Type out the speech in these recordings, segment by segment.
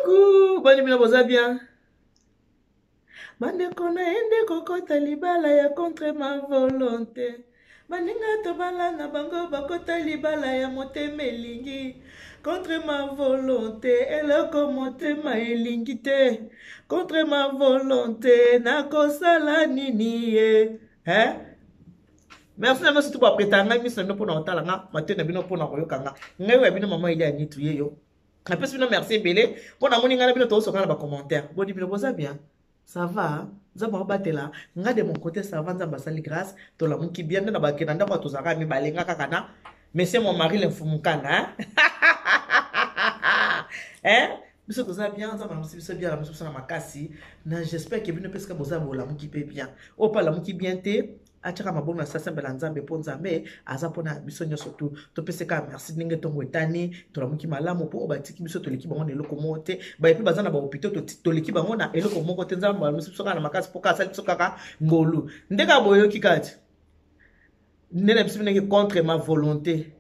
Coucou, boni bino boza bien? Bandeko na ye nde kokota libala ya contre ma volonté. Baninga tobala na bango bakota libala ya motema elingi contre ma volonté, eloko motema elingi te contre ma volonté, nakosala nini ye eh? Merci na bino surtout bapreta ngai miso na bino mpona kotala nga, matoi na bino mpona koyoka nga. Ngai oyo ya bino mama Elia Nitu ye yo. Napesi bino merci ebele mpo namoni ngai na bino tozosoka na bacommentaire. Boni bino boza bien? Ça va? Nzambe akobatela nga. De mon côté ça va, Nzambe asali grâce, tolamuki bien. Nde na bakenda ndako ya tozalaka mibale, nga kaka na monsieur mon mari le mfumukana, hein? Biso toza bien, Nzambe alamusi biso bien, alamusi biso na makasi na j'espère ke bino mpe sika boza bolamuki mpe bien. Oyo mpe alamuki bien te, atiaka mabongo na sasambela Nzambe, mpo Nzambe aza mpona biso nyonso. Tu topesi kaka merci ndenge ntongo etani, tolamuki malamu, mpo oyo batiki biso toleki bango na eloko moko te. Baye mpe baza na bahôpitaux, toleki bango na eloko moko te. Nzambe alamusi biso kaka na makasi, mpo kaka asali biso kaka ngolu. Nde kaka boyoki kati nde na biso ndenge contre ma volonté.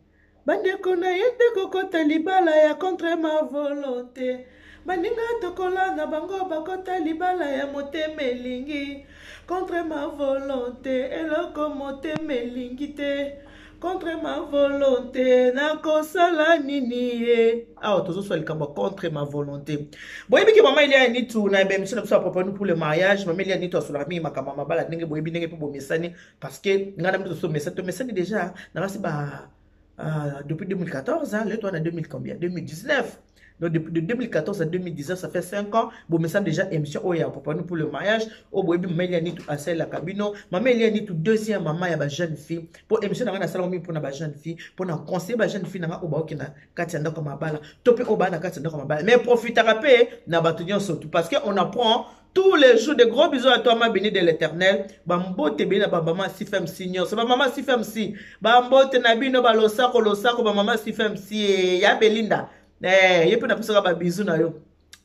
Bandeko na ye nde kokota libala ya contre ma volonté. Baninga tokola na bango bakota libala ya motema elingi contre ma volonté, eloko motema elingi te contre ma volonté, nakosala nini ye? Awa tozoswa likambo ya contre ma volonté. Boyebi ke mama Elia Nitu na émission na biso ya Propre pour le mariage, mama Elia Nitu asolaka mingi makambo ya mabala, ndenge boyebi, ndenge mpe bomesani, parce que ngai na biso tomesani, tomesani déjà na basi ba depuis 2014, hein, le toi na 2000 combien, 2019. Donc depuis de 2014 à 2019, ça fait 5 ans. Bon, mais ça déjà émission oyo ya Propre pour le mariage. Oh boyebi mama Elia Nitu asalelaka bino. Mama Elia Nitu, deuxième maman ya ba jeune fille. Pour émission na nga nasala mingi mpona ba jeune fille, mpona conseiller ba jeune fille na nga oyo baoki na kati ya ndako ya mabala to mpe oyo baa na kati ya ndako ya mabala, mais profitaka mpe na bato nyonso tu, parce que on apprend tous les jours. De gros bisous à toi, ma bénie de l'Éternel. Bambote ebele na bamama CFMC nyonso, bamama CFMC, bambote na bino, balosako losako, bamama CFMC ya Belinda. Eh, ye mpe napesaka babisous na yo,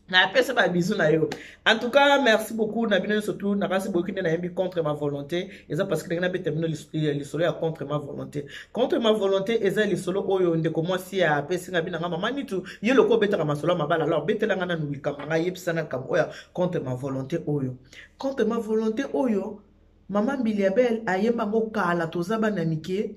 napesa babisous na yo. En tout cas, merci beaucoup na bino nyonso tu. Nakasi boyoki nde nayembi contre ma volonté, eza parce que ndenge nabeta bino lisolo ya contre ma volonté. Contre ma volonté eza lisolo oyo ndeko mwasi apesi nga bina nga: "Mama Nitu, ye loko obetaka masolo ya mabala, alors betelanga nanu likambo na ngai, yebisa na likambo oyo contre ma volonté." Oyo contre ma volonté oyo, mama Mbilia Bel ayemba yango kala, toza bana mike,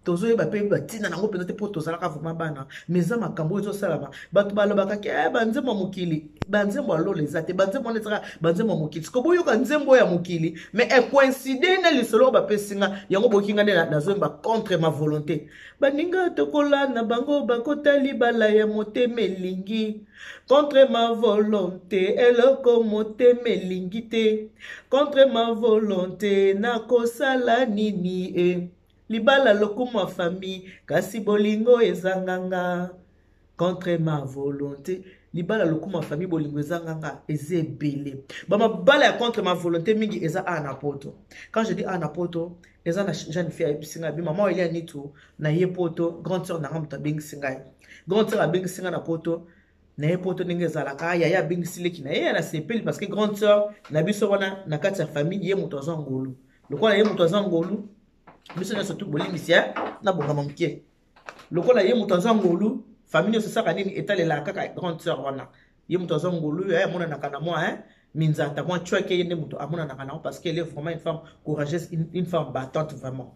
tozoyeba mpe batina nango mpenza te, mpo tozalaka vraiment bana. Mais eza makambo oyo ezosalama. Bato balobaka ke eh, banzembo ya mokili, banzembo ya lola eza te, banzembo wana ezaka banzembo ya mokili. Siko boyoka nzembo oyo ya mokili, mais ecoïncide na lisolo oyo bapesi nga yango. Boyoki nga nde nazoyemba contre ma volonté. Baninga tokola na bango bakota libala ya motema elingi contre ma volonté, eloko motema elingi te contre ma volonté, nakosala nini e? Libala lokumu ya famille, kasi bolingo ezanganga contre ma volonté. Libala lokumu ya famille, bolingo ezanganga. Eza ebele bamabala ya contre ma volonté mingi eza awa na poto. Quand je dis awa na poto, eza na jeune fille ayebisi ngai bi: "Mama Elia Nitu, na ye poto, grande sœur nanga moto abengisi ngai, grande sœur abengisi ngai na poto, na ye poto." Ndenge ezalaka, yaya abengisi leki na ye, na sepeli, parce que grande sœur na biso wana na kati ya famille, ye moto aza ngolu. Lokola ye moto aza ngolu, biso nyonso tu bolimbisi na bongama moke. Lokola ye moto aza ngolu, famille nyonso esaka nini? Etalelaka kaka grande sœur wana. Ye moto aza ngolu, ye amonanaka na mwa minzata, mwa cweke, ye nde moto amonanaka nango, parce qu'elle est vraiment une femme courageuse, une femme battante vraiment.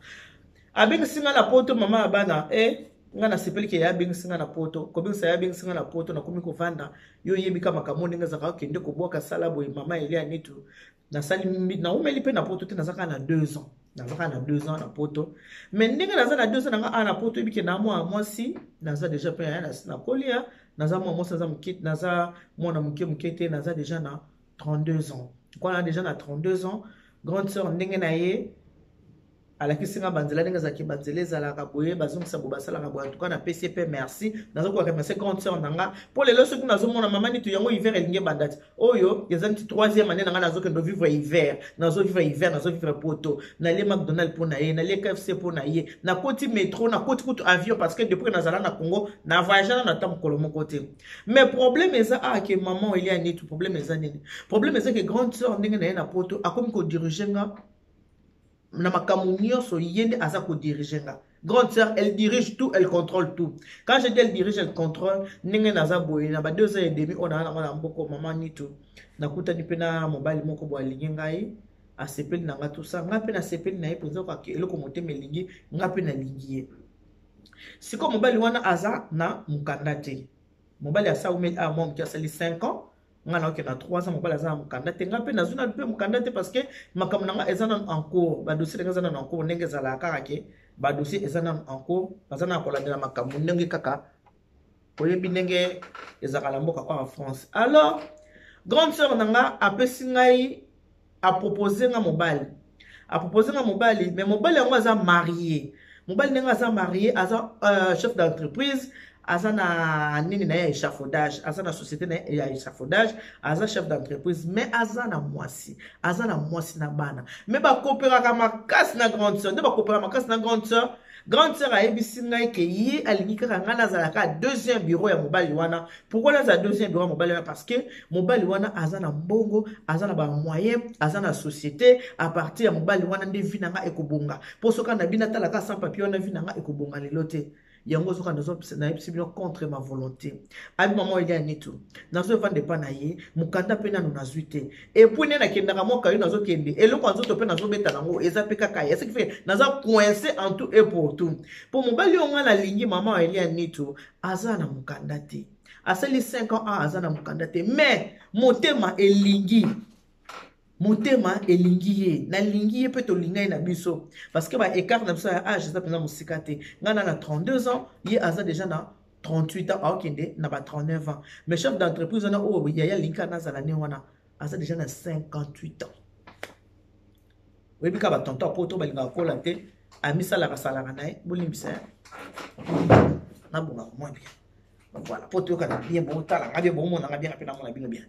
Abengisi nga na poto, mama ya bana e nga nasepeli ke ye abengisi nga na poto. Kobengisa ye, abengisi nga na poto, nakomi kovanda. Yo oyebi ka makambo ndenge ezalaka, okende kobwaka, sala boye. Mama Elia Nitu, nasali, naumeli mpe na poto te, naza kaka na 2 ans, naza kaka na 2 ans na poto. Mais ndenge naza na 2 ans nanga awa na poto, oyebi ke na mwana mwasi naza déjà mpe nakoli, naza mwana mwasi, naza moke, naza mwana moke moke te, naza déjà na 32 ans. Kwana déjà na 32 ans, grande sœur ndenge na ye alakisi nga banzela ndenge ezalaki, banzela ezalaka boye, bazongisa boye, basalaka boye. En tout cas, napesi ye mpe merci, nazokoka remercier grande sœur na nga, mpo lelo soki nazomona mama Nitu yango, hiver elingi ebanda ti oyo eza neti troisième année na nga nazokende vivre hiver, nazovivre hiver, nazovivre poto. Nalie McDonald mpo na ye, nalie KFC mpo na ye, nakoti métro, nakoti kutu avion, parce que depuis nazala na Congo, na voyage nano ata mokolo moko te. Mais problème eza awa ke maman Elia Nitu, problème eza nini? Problème eza ke grande sœur ndenge na ye na poto akomi kodirige nga na makambo nyonso, ye nde aza kodirige nga. Grande sœur, elle dirige tout, elle contrôle tout. Quand je dis elle dirige, elle contrôle, ndenge naza boye na ba 2 ans et demi on a na mboko maman Nitu. Nakutani pe na mobali moko bo alingi ngai, asepeli na nga tout ça. Nga pe nasepeli na ye penza ko eloko motema elingi, nga pe nalingi ye. Siko mobali wana aza na mukanda te. Mobali asa umeli a mwa moke asali 5 ans. Nga na okenda 3 ans mobali aza na mokanda te, nga mpe nazwi nanu mpe mokanda te parce que makambo na nga eza nanu en cours, badossier na nga eza nanu en cours, ndenge ezalaka kaka ke badossier eza nanu en cours, baza na kolandela makambo ndenge kaka oyebi ndenge ezalaka na mboka oyo ya France. Alors grande sœur na nga apesi ngai, apropose nga mobali, apropose nga mobali, mais mobali yango aza marié. Mobali ndenge aza marié, aza chef d'entreprise, aza na nini na ye ya échafaudage, aza na société na ye ya échafaudage, aza chef d'entreprise, mais aza na mwasi, aza na mwasi na bana, mais bakooperaka makasi na grande sœur. Nde bakooperaka makasi na grande sœur. Grande sœur ayebisi ngai ke ye alingi kaka ngai nazalaka deuxième bureau ya mobali wana. Pourquoi nazala deuxième bureau ya mobali wana? Parce que mobali wana aza na mbongo, aza na bamoyen, aza na société. À partir ya mobali wana nde vie na ngai ekobonga. Mpo soki na bino atalaka sans papier wana, vie na ngai ekobonga lelo te. Yango ozoka nayebisi bino contre ma volonté. Abi mama oyo ya Nitu, nazovanda epa na ye, mokanda mpe nanu nazwi te. Et puis nde nakendaka mwa kayo, nazokende eloko ya nzoto mpe nazobeta nango eza mpe kaka ye. Ce qui fait naza coincé en tout et pour tout. Mpo mobali oyo nga nalingi, mama oyo ya Nitu, aza na mokanda te, asali 5 ans a aza na mokanda te, mais motema elingi, motema elingi ye, nalingi ye mpe tolinga ye na biso, parce que ba écart na biso ya âge eza mpenza mosika te. Ngai na 32 ans, ye aza déjà na 38 ans, aokende na ba 39 ans. Mais chef d'entreprise wana oyo yaya alingi kaka nazala ne wana, aza déjà na 58 ans. Oyebi kaka batonton ya poto balingaka kola te, amisalaka salaka na ye. Bolimbisa, nabongaka mwa bien, voilà, po toyokana bien, botalanga bien, bomonanga bien, mpe namona bino bien.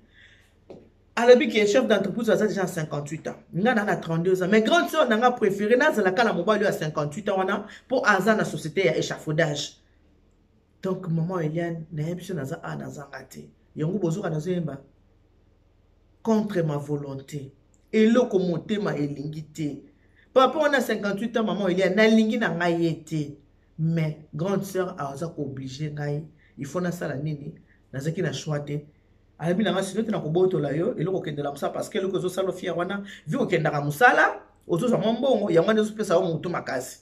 Alobi ke chef d'entreprise aza déjà na 58 ans, nga na 32 ans, mais grande sœur na nga préféré nazalaka na mobali oyo ya 58 ans wana, mpo aza na société ya échafaudage. Donc maman Eliane, nayebi so naza a nazanga te. Yango bozoka nazoyemba contre ma volonté, eloko motema elingi te. Papa wana 58 ans, maman Eliane, nalingi na ngai ye te, mais grande sœur aza koobliger ngai. Il faut nasala nini? Nazalaki na choix te. Alobi na nga sino te, na kobotola yo eloko okendela mosala, parce que eloko ezosala fier wana, vi okendaka mosala, ozozwa mwa mbongo, yango wana ezopesa yo motu makasi,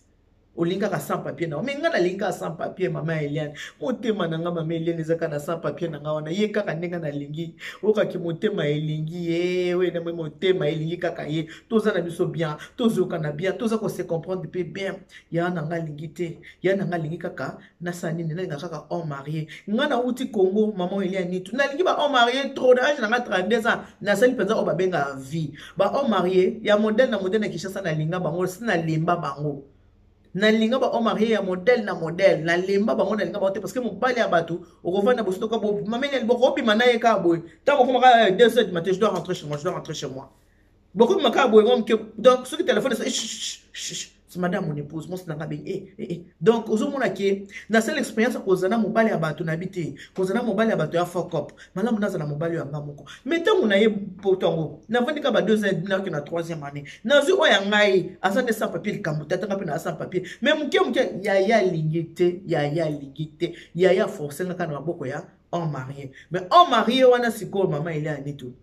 olingi kaka sans papier na yo. Mais ngai nalingi kaka sans papier, mama Eliane. Motema na nga, mama Eliane, eza kaka na sans papier na nga wana. Ye kaka ndenge nalingi, okaki motema elingi ye oyo na motema elingi kaka ye. Toza na biso bien, tozokana bien, toza kose comprendre mpe bien. Ya na nga alingi te, ya na nga alingi kaka nasala nini? Nalinga kaka homme marié. Nga nauti Congo, mama Eliane Nitu, nalingi ba homme marié trop. Na âge na nga 32 ans, nasali mpenza oyo babengaka vie, ba homme marié ya modèle na modèle na Kinshasa. Nalinga bango si nalemba bango. Nalinga ba homme marié ya modèle na modèle, nalemba bango, nalinga bango te, parce que mobali ya bato okovanda bosoto ka mama Eliane, bokobima na ye kaka boye. Ntango okomaka 2 heures du matin, je dois rentrer chez moi, je dois rentrer chez moi. Bokobima kaka boye mwa moke. Donc soki telefone, c'est madame mon épouse, mwasi nanga bengi. Eh, eh, eh. Donc ozomona ke nasala expérience ya kozala na mobali ya bato, nayebi te kozala na mobali ya bato ya fokop malamu. Nazala mobali oyo yanga moko. Mais ntango naye poto yango, navandi kaka ba 2 ans, nayoki na troisième année, nazwi oyo ya ngai aza nde sans papier. Likambo te, atanga mpe na sans papier, mais moke moke yaya alingi te, yaya alingi te, yaya force nga kaka na maboko ya homme marié. Mais homme marié wana sikoyo, mama Eliane Nitu,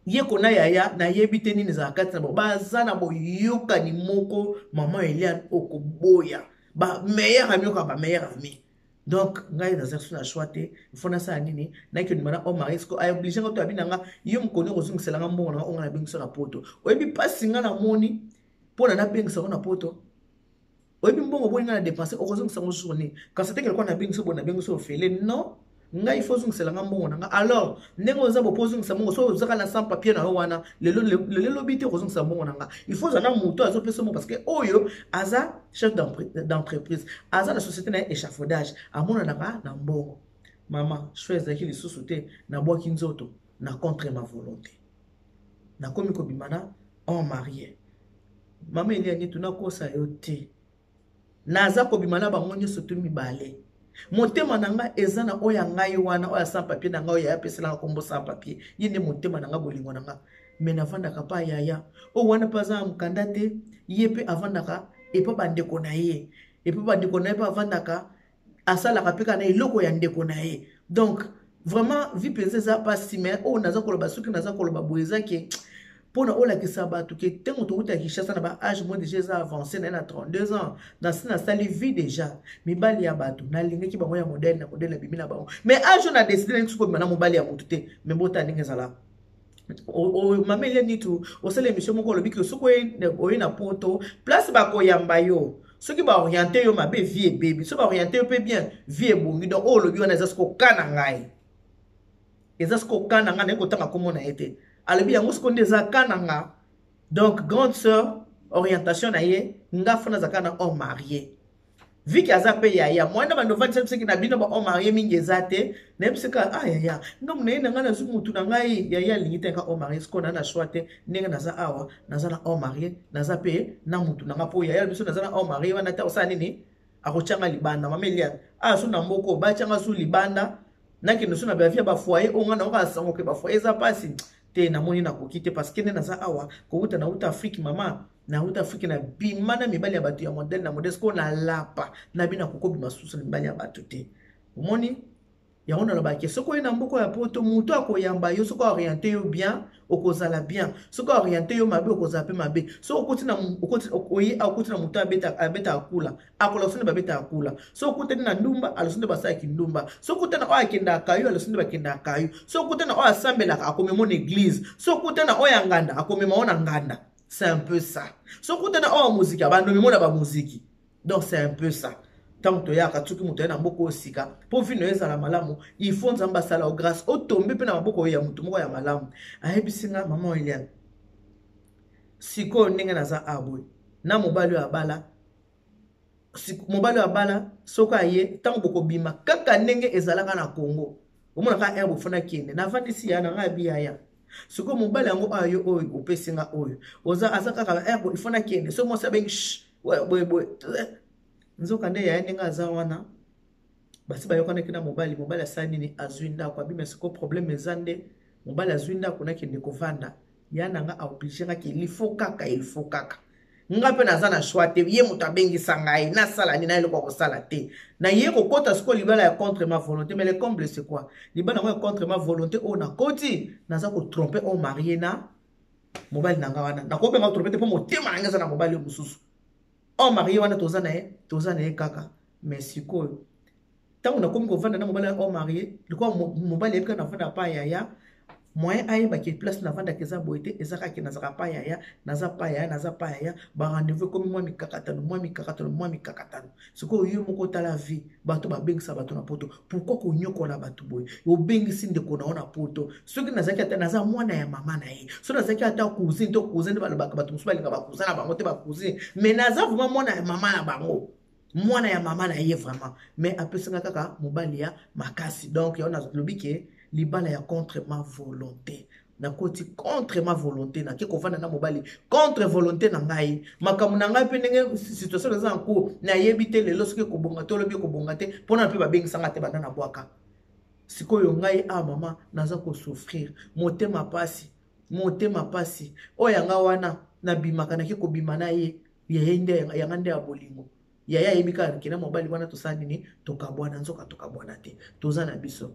ye kona yaya, nayebi te nini ezala kati na bango, baza na boyokani moko. Mama Eliane, okoboya ba meilleur ami oka ba meilleur ami. Donc ngai naza so na choix te. Ifo nasala nini? Nayaki ondima na homme marié. Siko aoblige nga to abi na nga yo mokoni okozongisela nga mbongo na nga onga nabengisa na poto. Oyebi mpasi nga namoni mpo na nabengisa ngo na poto? Oyebi mbongo boni nga na dépense? Okozongisa ngo journée kasi teke lokwa nabengisa bo nabengisa ofele. Non, ngai faut ozongisela nga mbongo na nga. Alors ndenge oza bo, mpo ozongisa mbongo, so ozaka na sans papier na yo wana, lelo lelo elobi te okozongisa mbongo na nga. Il faut ozala na moto azopesa mbongo, parce que oyo aza chef d'entreprise, aza na société na ye échafaudage, amonanaka na mbongo. Mama, choix ezalaki lisusu te. Nabwaki nzoto na contre ma volonté, nakomi kobima na homme marié. Mama Eliane, tunakosa yo te, naza kobima na bango nyonso tu mibale. Motema na nga eza na oyo ya ngai wana, oyo ya sans papier na ngai, oyo apeselanga kombo sans papier. Ye nde motema na nga, bolingo na nga. Me navandaka pa yaya oyo wana mpe aza na mokanda te. Ye mpe avandaka epa bandeko na ye. Et puis bandeko na ye mpe avandaka, asalaka mpe kaka na eloko ya ndeko na ye. Donc vraiment, vie mpenza eza mpasi. Mais oyo naza koloba, soki naza koloba boye, eza ke mpona olakisa bato ke ntango touta Kinshasa na ba âge mo déjà eza avancé na ye, na 32 ans, nasi nasali vie déjà. Mibali ya bato nalingaki bango ya modèle na modèle, nabimi na bango, mais âge oyo na décidé nangi soki obima na mobali ya motu te. Mais bota ndenge ezala. Mama Elia Nitu osala émission moko, olobi ke soki oye na Poto, place bakoyamba yo, soki baoriente yo mabe, vie ebebi; soki baoriente yo mpe bien, vie ebongi. Donc oyo olobi wana eza soki oka na ngai, eza soki oka na ngai. Naye kotanga kombo na ye te, alobi yango siko nde eza ka na nga. Donc grande sœur, orientation na ye, nga fo nazalaka na homme marié. Viki aza mpe yaya mwana bando ovandisa bisoki na bino, ba homme marié mingi eza te. Nayebisaka: "Ah yaya, ngambo na ye na ngai, nazwi mutu na ngai." Yaya alingi te nga homme marié. Sikoyo na choix te. Ndenge naza awa, naza na homme marié, naza mpe na mutu na nga, mpo yaya biso naza na homme marié wana te, osala nini? Akotianga libanda. Mama Eliane, awa so na mboka batianga su libanda, nakende so na ba vie ya ba foyer oyo nga naoka sango ke ba foyer eza mpasi te. Namoni nakoki te, parce que nde naza awa, kowuta nauta Afrique, mama, nauta Afrique, na bima na mibali ya bato ya modèle na modèle. Sikoyo nalapa na bino, akokobima susu na mibali ya bato te. Omoni yango, nalobaki soki oye na mboka ya Poto, moto akoyamba yo, soki oriente yo bien, okozala bien; soki oriente yo mabe, okozala mpe mabe. Soki oye, okoti na moto abetaka kula, akolakisa nde babetaka kula. Soki okutani na ndumba, aloso nde basalaki ndumba. Soki okutani na oyo akendaka kayo, aloso nde bakendaka kayo. Soki okutani na oyo asambelaka, akomema na église. Soki okutani na oyo ya nganda, akomema o na nganda. C'est un peu ça. Soki okutani na oyo ya moziki, abandomemo na bamoziki. Donc c'est un peu ça. Ntango toyaka, soki moto aye na mboka oyo sika, mpo vie na yo ezala malamu, il faut Nzambe asala yo grâce, otombe mpe na maboko oyo ya motu moko ya malamu. Ayebisi nga: "Mama Eliane, sikoyo ndenge naza aboye na mobali oyo abala, mobali oyo abala, soki aye, ntango bokobima kaka ndenge ezalaka na Congo, omonaka aire bofona kende." Navandisi ya na ngai, abi: "Yaya, sikoyo mobali yango oyo oyo opesi nga oyo oza aza kaka aire ifo nakende, soki mwasi abengi boye boye." Nzoka nde yaya, ndenge aza wana, basi bayokanaki na mobali. Mobali asali nini? Azwi ndako, abima. Sikoyo problème eza nde mobali azwi ndako, nakende kovanda. Ya na nga aoblige ngaki, il faut kaka, il faut kaka nga mpe naza na choix te. Ye moto abengisa ngai, nasala nini? Na eloko ya kosala te. Naye kokɔta sikoyo libala ya contre ma volonté. Mais le comble, c'est quoi? Libala yango ya contre ma volonté oyo nakoti, naza kotrompe oyo marié na mobali na nga wana. Nakobenga kotrompe te, mpo motema na ngai eza na mobali oyo mosusu oyo marié wana. Toza na ye, toza na ye kaka. Mais sikoyo ntango nakomi kovanda na mobali oyo marié, likoa mobali yebi kaka navanda pa yaya, moyen ayebaki place navandaka eza boye te. Eza kaka nazalaka pa yaya, naza pa yaya, naza pa yaya. Ba rendez-vous ekomi mwa mikakatano, mwa mikakatano, mwa mikakatano. Sikoyo yo moko otala vie. Bato babengisa bato na Poto, pourquoi konyokola bato boye? Obengisi ndeko na yo na Poto. Soki nazalaki ata naza mwana ya mama na ye, soki nazalaki ata cousine to cousin, nde balobaka bato mosusu balinga ba cousin na bango te, ba cousine. Mais naza vraiment mwana ya mama na bango, mwana ya mama na ye vraiment. Mais apesanga kaka mobali ya makasi. Donc yango nalobi ke libala ya contre ma volonté. Nakoti contre ma volonté, nake kovanda na mobali contre volonté na ngai. Makambo na ngai mpe, ndenge situation eza en cours, nayebi te lelo soki ekobonga te, olobi ekobonga te, mpona mpe babengisanga te banda na bwaka. Sikoyo ngai a mama, naza kosouffrir, motema pasi, motema pasi. Oyo yanga wana nabimaka, nake kobima na ye, yeye nde yanga nde ya bolingo. Yaya ayebi kaka kena mobali wana, tosala nini? Tokabwana. Nzoka tokabwana te, toza na biso.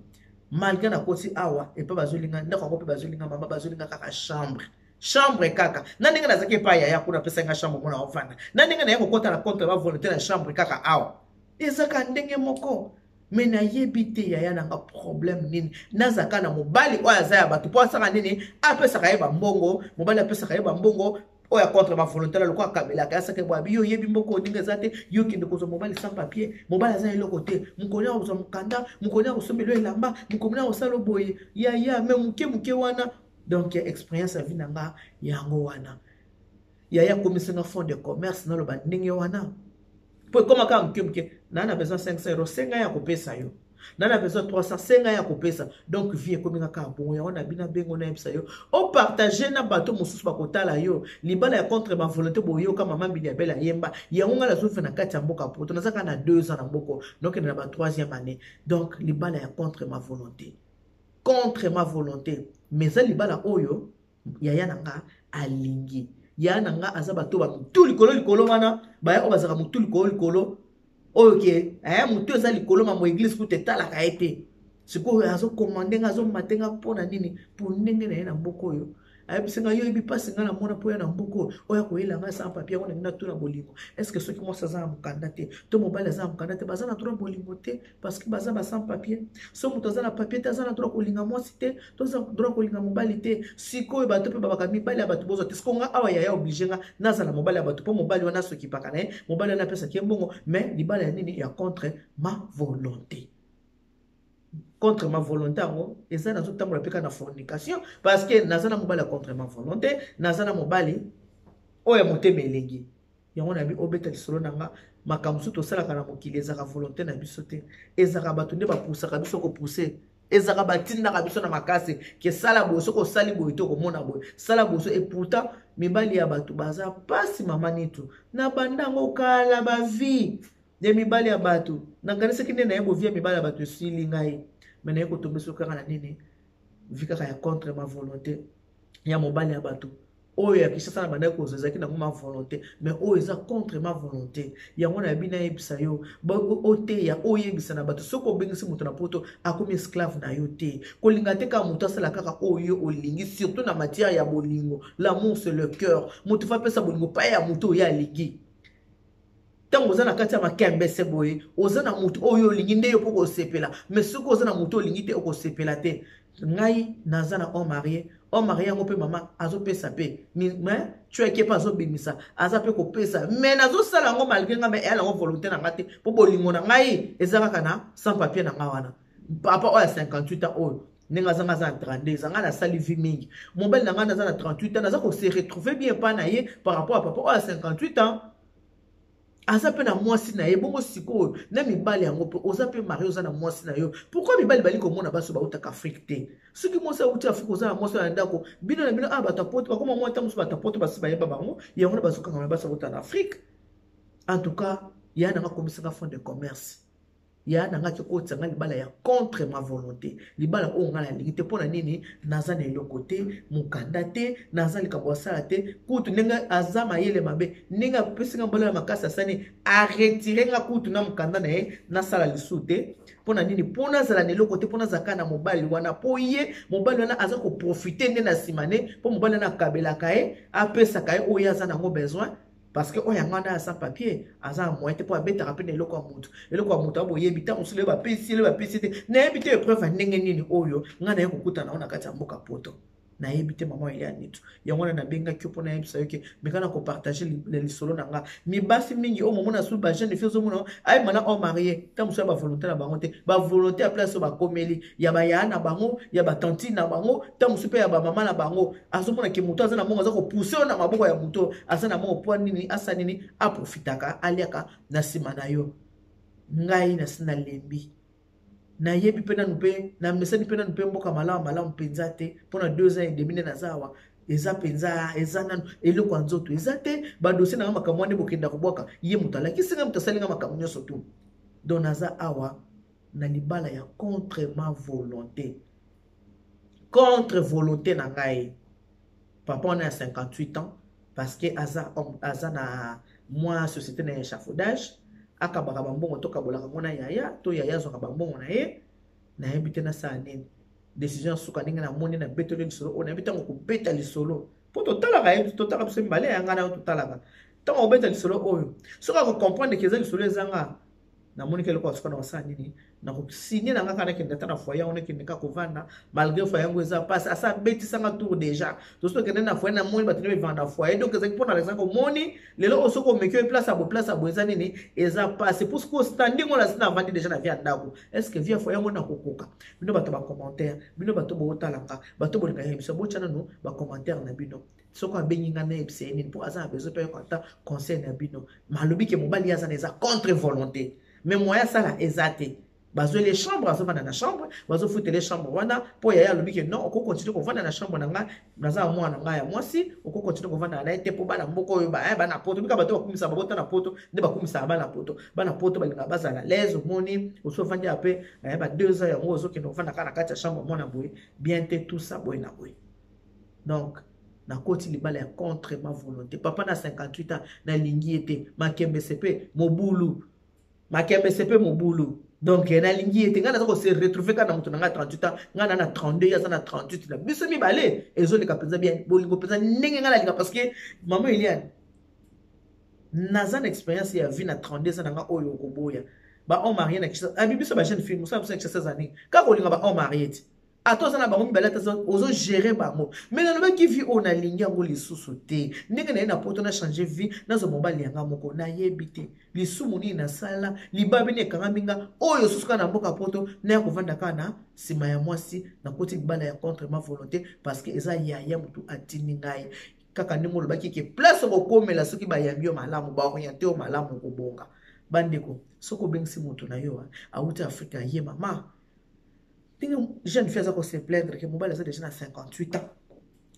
Malgré nakoti awa epe bazolinga ndako yango mpe bazolinga mama, bazolinga kaka chambre, chambre kaka. Na ndenge nazalaki epai yaya kuna, apesaki nga chambre mona ovanda. Na ndenge naye kokɔta na contre ba volonté na chambre kaka awa, ezaka ndenge moko. Mais nayebi te, yaya nanga, problème nini? Nazalaka na mobali oyo aza ya bato, mpo asaka nini? Apesaka ye bambongo, mobali apesaka ye bambongo oyo contre ba volonté na lokola akabelaka. Asaka boye, abi: "Yo oyebi mboka ndenge eza te. Yo okende kozwa mobali sans papier, mobali aza eloko te. Mokoni akozwa mokanda, mokoni akosombela elamba, mokoni akosala boye." Yaya, mais moke moke wana. Donc expérience ya vie na nga yango wana. Yaya akomisinga fond de commerce, naloba ndenge wana, mpo ekóma kaka moke moke. Naa na besoin 500 euro, senga ya kopesa yo. Naa na besoin 300, senga ya kopesa. Donc vie ekomi kaka bongo. Yango na bino abengo, nayebisa yo, opartage na bato mosusu bakotala yo. Libala ya contre ma volonté, boyoka mama Mbili ya Bele ayemba yango. Ngai nazofe na kati ya mboka Poto, naza kaka na 2 ans na mboko, nokende na ba 3e année. Donc libala ya contre ma volonté, contre ma volonté. Mais eza libala oyo yaya na nga alingi. Yaya na nga aza bato bamotu likolo likolo wana, baya oyo bazalaka motu likolo likolo. Oyo ke eh, motu eza likolo mambo eglise kutu etalaka ye te. Sikoyo azokomande nga, azomate nga mpo na nini? Mpo ndenge na ye na mboka oyo ayebisi nga, yo oyebi mpasi nga namona mpo ya na mboka oyo, oyo akoyela nga sans papier yango nalingi natuna bolingo. Est ce que soki mwasi aza na mokanda te to mobali aza na mokanda te, baza na droit bolingo te? Parce que baza ba sans papier. So moto aza na papier te, aza na droit kolinga mwasi te to aza droit kolinga mobali te. Sikoyo bato mpe babaka mibali ya bato bozwa te. Sikoyo nga awa yaya oblige nga nazala mobali ya bato, mpo mobali wana asokipaka na ye, mobali wana apesaki ye mbongo, mais libala ya nini? Ya contre ma volonté. Contre ma volonté yango eza nazotambola mpe kaka na fornication, parce que naza na mobali ya contre ma volonté, naza na mobali oyo ya motema elengi. Yango nayebi obeta lisolo na nga. Makambo mosusu tosalaka na mokili ezalaka volonté na biso te, ezalaka bato nde bapusaka biso kopuse, ezalaka batindaka biso na makasi ke sala boye, soki osali boye te okomona boye, sala boye. So et pourtant mibali ya bato baza mpasi. Mama Nitu, na banda yango kala, bavie ya mibali ya bato nakanisaki nde naye bovie ya mibali ya bato esili ngai, me naye kotombe soki kaka na nini, vie kaka ya contre ma volonté ya mobali ya bato. Oyo ya Kinshasa na bandaki kozwa ezalaki nango ma volonté, mais oyo eza contre ma volonté. Yango nayebi nayebisa yo, oteya, oyebisa na bato, soki obengisi moto na Poto, akomi esclave na yo te. Kolinga te kaka moto asala kaka oyo olingi, surtout na matière ya bolingo. L'amour, c'est le cœur. Moto fa apesa bolingo pa ya moto oyo alingi. Ntango oza na kati ya makembese boye, oza na motu oyo olingi nde yo mpo kosepela, mais soki oza na motu olingi te, okosepela te. Ngai naza na homme marié. Homme marié yango mpe mama azopesa mpe, mais tueke mpe azobimisa, aza mpe kopesa, mais nazosala yango malgré ngai, mais eyala yango volonté na ngai te, mpo bolingo na ngai eza kaka na sans papier na ngai wana. Papa oyo ya 58 ans oyo, ndenge azanga aza na 32, eza ngai nasali vie mingi. Mobali na ngai naza na 38 ans, naza kose retrouver bien epai na ye par rapport ya papa oyo ya 58 ans, aza mpe na mwasi na ye. Bongo sikoyo na mibali yango mpe, oza mpe marié, oza na mwasi na yo, pourquoi mibali bali komona basi bautaka Afrique te? Soki mwasi auti Afrique, oza na mwasi na ndako, bino na bino a bato ya Poto bakoma mwa ntango mosusu, bato ya Poto basi bayeba bango yango na bazokanga na basi bauta na Afrique. En tout cas, ya nanga komisanga fond de commerce. Ya na ngai akotisa ngai libala ya contre ma volonté, libala oyo ngai nalingi te. Mpo na nini? Naza na eloko te, mokanda te, naza likambo asala te. Kutu ndenge aza mayele mabe, ndenge apesi ngai mbala ya makasi, asani aretire nga kutu na mokanda na ye, nasala lisusu te. Mpo na nini? Mpo nazala na eloko te, mpo nazala kaka na mobali wana, mpo ye mobali wana aza koprofite nde na nsima ne, mpo mobali wana akabelaka ye, apesaka ye oyo aza nango besoin, parce que oyo yango wana ya sans papier aza na moyen te, mpo abetaka mpe na eloko ya motu, eloko ya motu aboyebi ntango mosusu lelo bapesi, lelo bapesi te. Nayebi te épreuve ya ndenge nini oyo ngai naye kokutana yango na kati ya mboka Poto, nayebi te. Mama Elia Nitu, yango wana nabengaki yo mpo nayebisa yo ke meka na kopartage lisolo na nga. Mibasi mingi oyo momona su bajeune fille, ozomona ayeba na homme marié, ntango mosusu ya bavolonté na bango te, bavolonté ya place oyo bakomeli, ya bayaya na bango, ya batantine na bango, ntango mosusu mpe ya bamama na bango. Azomona ke moto aza na mbongo aza kopousse oyo na maboko ya moto aza na mbongo. Mpo nini? Asa nini? Aprofitaka, aliaka na nsima na yo. Ngai nasi nalembi, nayebi mpe nanu mpe namesani mpe nanu mpe mboka malamu malamu mpenza te. Mpona 2 ans et demi nde naza awa, eza mpenza, eza nanu eloko ya nzoto eza te. Badossier nanga, makambo wana bokenda kobwaka ye, moto alakisi nga, moto asali nga makambo nyonso tu. Donc naza awa na libala ya contre ma volonté, contre volonté na ngai. Papa wana ya 58 ans, parce que aza, aza na mwa société na échafaudage, akabaka bambongo, tokabolaka ngo na yaya, to yaya azwaka bambongo na ye. Nayebi te nasala nini, décision ya suka. Ndenge namoni nabetoli lisolo oyo, nayebi ntango kobeta lisolo, mpo totalaka ye, totalaka biso mibale ya ngai na yo, totalaka ntango kobeta lisolo oyo, soki akocomprendre ke eza lisolo ezanga. Namoni ke eloko ya suka na kosala nini, nakosigne na nga kaka, nakende ata na foyer yango, nakende kaka kovanda, malgré foyer yango eza mpasi. Asa abetisanga tour déjà, tosi tokende na foyer, namoni bato nde bevanda na foyer. Donc ezalaki mpona alexandre. Omoni lelo oyo, soki omeki oyo place ya boye, place ya boye eza nini, eza mpasi, puisque standing oyo nasi navandi déjà na vie ya ndako. Est ce que vie ya foyer yango nakokoka? Bino bato bacommentaire, bino bato bootala nga, bato bolingaka biso, botya nanu bacommentaire na bino. Soki abengi nga, nayebisa ye nini? Mpo aza na besoin mpe ayoka ata conseil na bino. Malobi ke mobali ye aza na eza contre volonté, mais moyen asala eza te. Bazweli chambre, azovanda na chambre, bazofutele chambre wana, mpo yaya alobi ke non, okokontinue kovanda na chambre na ngai, naza na mwana na ngai ya mwasi, okokontinue kovanda na ye te, mpo bana mboka oyo bana Poto bika bato bakumisaka, babota na Poto nde bakumisaka bana Poto. Bana Poto balingaka bazala l'aise. Omoni, osi ovandi ya mpe ba 2 ans yango, ozokende kovanda kaka na kati ya chambre, mwana boye bien te, tout ça boye na boye. Donc nakoti libala ya contre ma volonté. Papa na 58 ans, nalingi ye te, makembese mpe mobulu. Makembese mpe mobulu. Donc nalingi ye te. Ngai naza kose retrouver kaka na moto na ngai 38 ans, ngai na na 32, ye aza na 38. Na biso mibale ezoleka mpenza bien, bolingo mpenza ndenge ngai nalinga, parce que mama Eliane, naza na expérience ya vie na 32 ans na ngai oyo okoboya ba homme marié na Kinshasa. Abi biso ba jeune fille, mosala biso na Kinshasa eza nini? Kaka kolinga ba homme marié te. Ata oza na bango mibale, ata ozogere bango, mais nalobaki vie oyo nalingi yango lisusu te. Ndenge naye na Poto, na change vie, nazwa mobali yanga moko. Nayebi te lisumu nini nasala, libabe nini ekangami nga oyo susu kaka na mboka Poto, naya kovanda kaka na nsima ya mwasi. Nakoti libala ya contre ma volonté, parce que eza yaya motu atindi ngai. Kaka ndenge olobaki ke place okokomela, soki bayambi yo malamu, baoriente yo malamu, okobonga. Bandeko, soki obengisi moto na yo awuti Afrika, ye mama, ndenge jeune fille aza kose plaindre ke mobali aza déjà na 58 ans,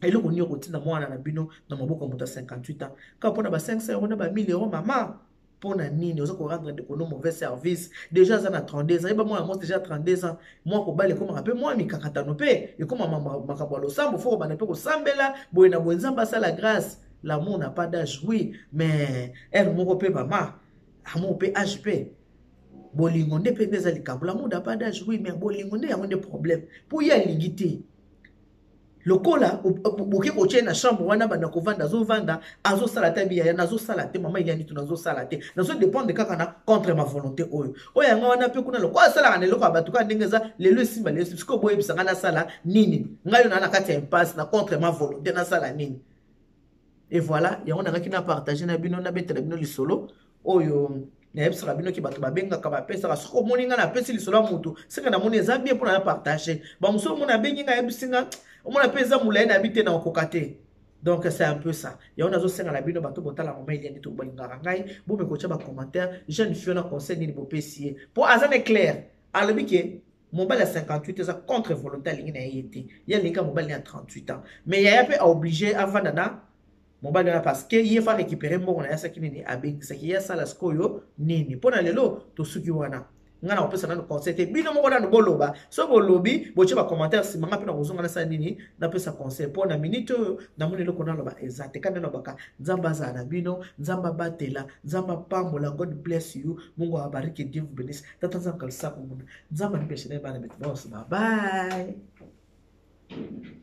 eloko nini okotinda mwana na bino na maboko ya moto ya 58 ans kaka mpona ba 500 euro na ba 1000 euro? Mama, mpo na nini oza korendre ndeko no mauvais service? Déjà aza na 32 ans, yeba mwana mwasi déjà 32 ans, mwa kobala ekomaka mpe mwa mikakatano, mpe ekoma makambo ya losambo, fo kobanda mpe kosambela boye na boye, Nzambe asala grâce. L'amour n'a pas d'âge, oui, mais heure moko mpe, mama, amour mpe âge mpe bolingo nde mpe nde eza likambo. L'amour n'a pas d'âge, oui, mais bolingo nde yango nde problème, mpo ye alingi te. Lokola boke kotie na chambre wana, banda kovanda, azovanda, azosala te. Biyaya, nazosala te. Mama Eliani, tu nazosala te, nazodépendre kaka na contre ma volonté. Oyo yanga wana mpe kuna, lokola asalaka na eloko ya bato, kaka ndenge eza lelo, esimba lelo. Sikoyo boyebisa ngai nasala nini? Ngai oyo naa na kati ya impasse na contre ma volonté, nasala nini? Et voilà, yango nangaki na partage na bino, nabetela bino lisolo oyo nayebisaka bino ke bato babengaka, bapesaka. Soki omoni ngai napesi lisolo ya motu, seke namoni eza bien mpona na partage. Bamosusu omoni abengi ngai, ayebisi nga, omona mpe eza molai, nayebi te, na okoka te. Donc c'est un peu ça. Yango nazosenga na bino, bato botala mama Eliani to bolingaka ngai, bomeka kotya bacommentaire. Jeune fille na conseil nini bopesi ye? Mpo aza na clair, alobi ke mobali ya 58 eza contre volonté, alingi na ye te. Ye alingi mobali ya 38 ans, mais yaya mpe aoblige avanda na mobali wana, parce que ye fa récupérer mbongo na ye. Asaki nini? Abengisaki ye, asala sikoyo nini? Mpo na lelo tosuki wana. Ngai na kopesa nano conseil te, bino moko nano boloba. So bolobi, botie bacommentaire, nsima ngai mpe na kozonga, nasala nini? Napesa conseil. Mpo na minute oyo namoni eloko naloba eza te. Kandi nalobaka, Nzambe azala na bino, Nzambe abatela, Nzambe apambola. God bless you, Mungu awabariki, Dieu vous bénisse. Tata Nzambe kalisako muna, Nzambe anipeshe naye bana betu bonso. Bye bye.